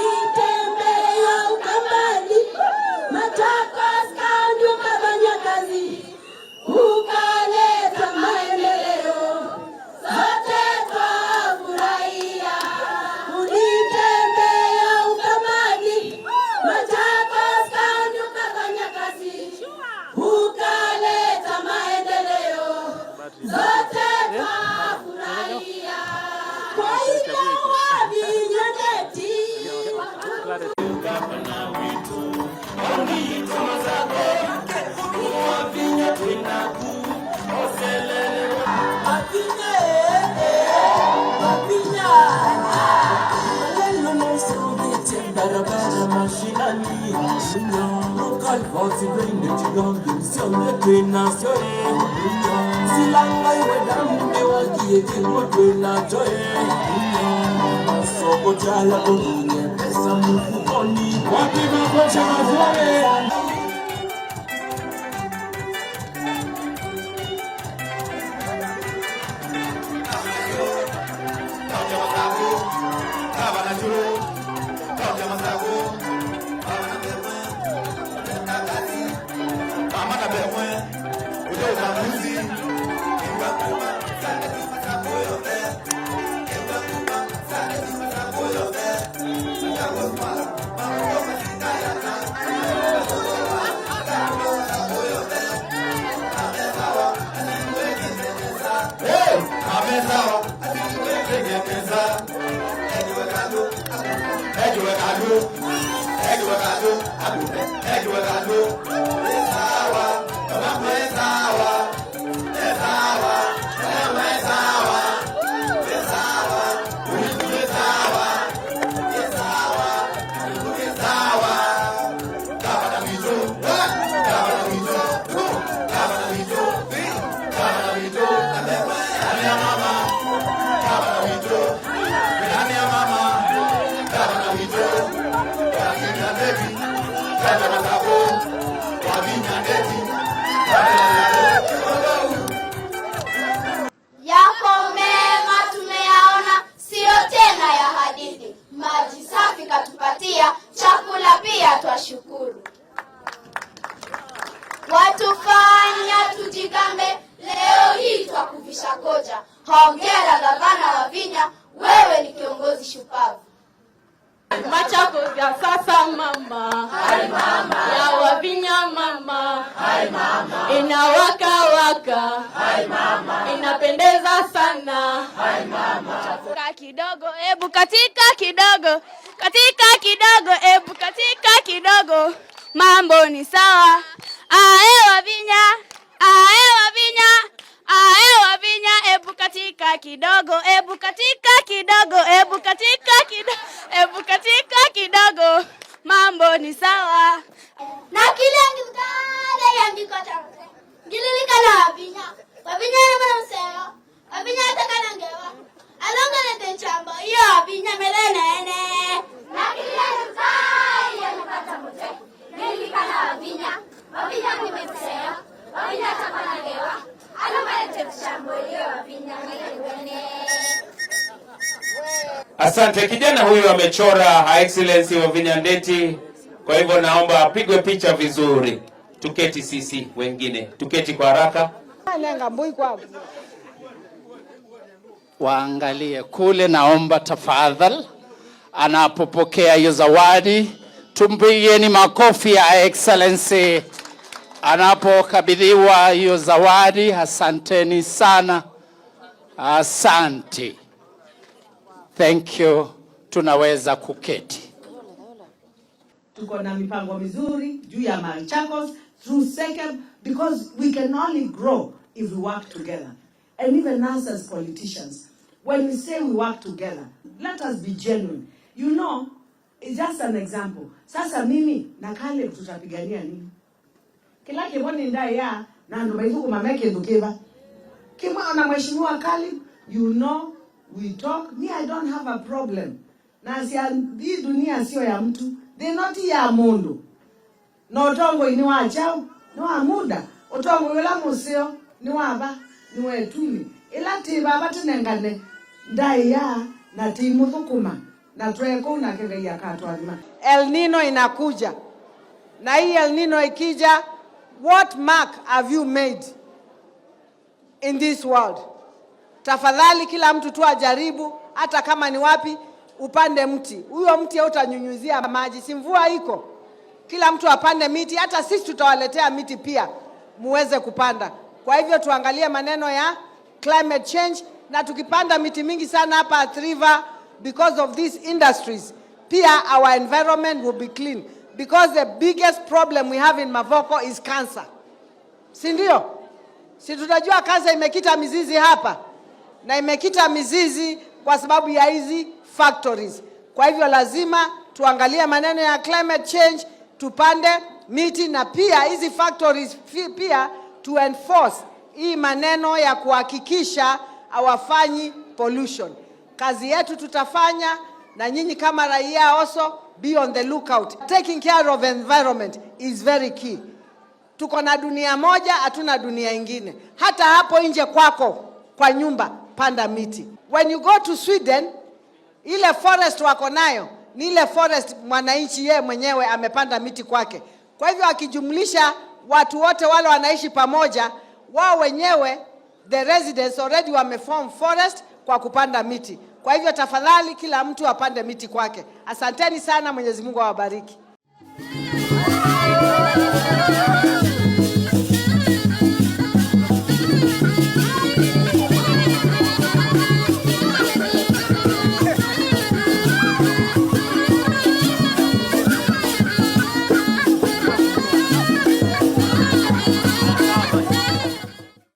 Ulitembea Ukambani, Machakos County ukafanya kazi, ukaleta maendeleo, sote twafurahia. Ulitembea Ukambani, Machakos County ukafanya kazi, ukaleta maendeleo, sote twafurahia. Kwa hivyo Wavinya Ndeti. Gavana wetu Wavinya twinaku oselele. Wavinya, Wavinya, Barabara mashinani, local drainage twinacho silanga iwe damu wakie kingo twinacho soko chala kunye pesa mfukoni. Wapi makofi mazuri? Yako mema tumeyaona, siyo tena ya hadithi. Maji safi katupatia, chakula pia twashukuru. Watufanya tujigambe, leo hii twakuvisha koja. Hongera Gavana Wavinya, wewe ni kiongozi shupavu. Machakos ya sasa mama, hai mama, ya Wavinya mama, hai mama, inawaka waka, hai mama, inapendeza sana, hai mama. Kidogo ebu katika kidogo, katika kidogo ebu katika kidogo, mambo ni sawa. Ae Wavinya, ae Wavinya, ae Wavinya, ebu katika kidogo, ebu katika kidogo, ebu katika kidogo, ebu katika kidogo, mambo ni sawa. Na kile ngikale yandiko cha ngililikana Wavinya, Wavinya na mseo. Wavinya takanangewa. Alongelete chambo iyo wavinya melenene. Asante. Kijana huyu amechora Her Excellency Wavinya Ndeti, kwa hivyo naomba apigwe picha vizuri. Tuketi sisi wengine, tuketi kwa haraka. Nenga mbui kwako. Waangalie kule, naomba tafadhali, anapopokea hiyo zawadi tumpigieni makofi ya Excellency anapokabidhiwa hiyo zawadi. Asanteni sana, asante, thank you. Tunaweza kuketi. Tuko na mipango mizuri juu ya Machakos through SECAP, because we can only grow if we work together. And even us as politicians, when we say we work together, let us be genuine. It's just an example. Sasa mimi na Caleb tutapigania nini? Kila kiboni ndai ya na ndo baizu kumameke ndukiva. Kimwa na Mheshimiwa Caleb, we talk. Me, I don't have a problem. Na si hii dunia sio ya mtu. They not ya mundu. Na utongo ini wa chao, ni wa muda. Utongo wala museo ni wa ba, ni wetumi. Ila ti baba tinengane ndai ya na ti muthukuma na tweko na kenga ya katwalima. El Nino inakuja. Na hii El Nino ikija, what mark have you made in this world? Tafadhali kila mtu tu ajaribu, hata kama ni wapi, upande mti. Huyo mti hautanyunyuzia maji, si mvua iko. Kila mtu apande miti, hata sisi tutawaletea miti pia muweze kupanda. Kwa hivyo tuangalie maneno ya climate change, na tukipanda miti mingi sana hapa Athi River because of these industries, pia our environment will be clean, because the biggest problem we have in Mavoko is cancer. Si ndio? Si tutajua kansa imekita mizizi hapa, na imekita mizizi kwa sababu ya hizi factories. Kwa hivyo lazima tuangalie maneno ya climate change, tupande miti, na pia hizi factories pia to enforce hii maneno ya kuhakikisha hawafanyi pollution. Kazi yetu tutafanya, na nyinyi kama raia also be on the lookout. Taking care of environment is very key. Tuko na dunia moja, hatuna dunia ingine. Hata hapo nje kwako kwa nyumba, panda miti. When you go to Sweden, ile forest wako nayo ni ile forest mwananchi yeye mwenyewe amepanda miti kwake. Kwa hivyo akijumlisha watu wote wale wanaishi pamoja, wao wenyewe the residents already wameform forest kwa kupanda miti. Kwa hivyo tafadhali kila mtu apande miti kwake. Asanteni sana, Mwenyezi Mungu awabariki.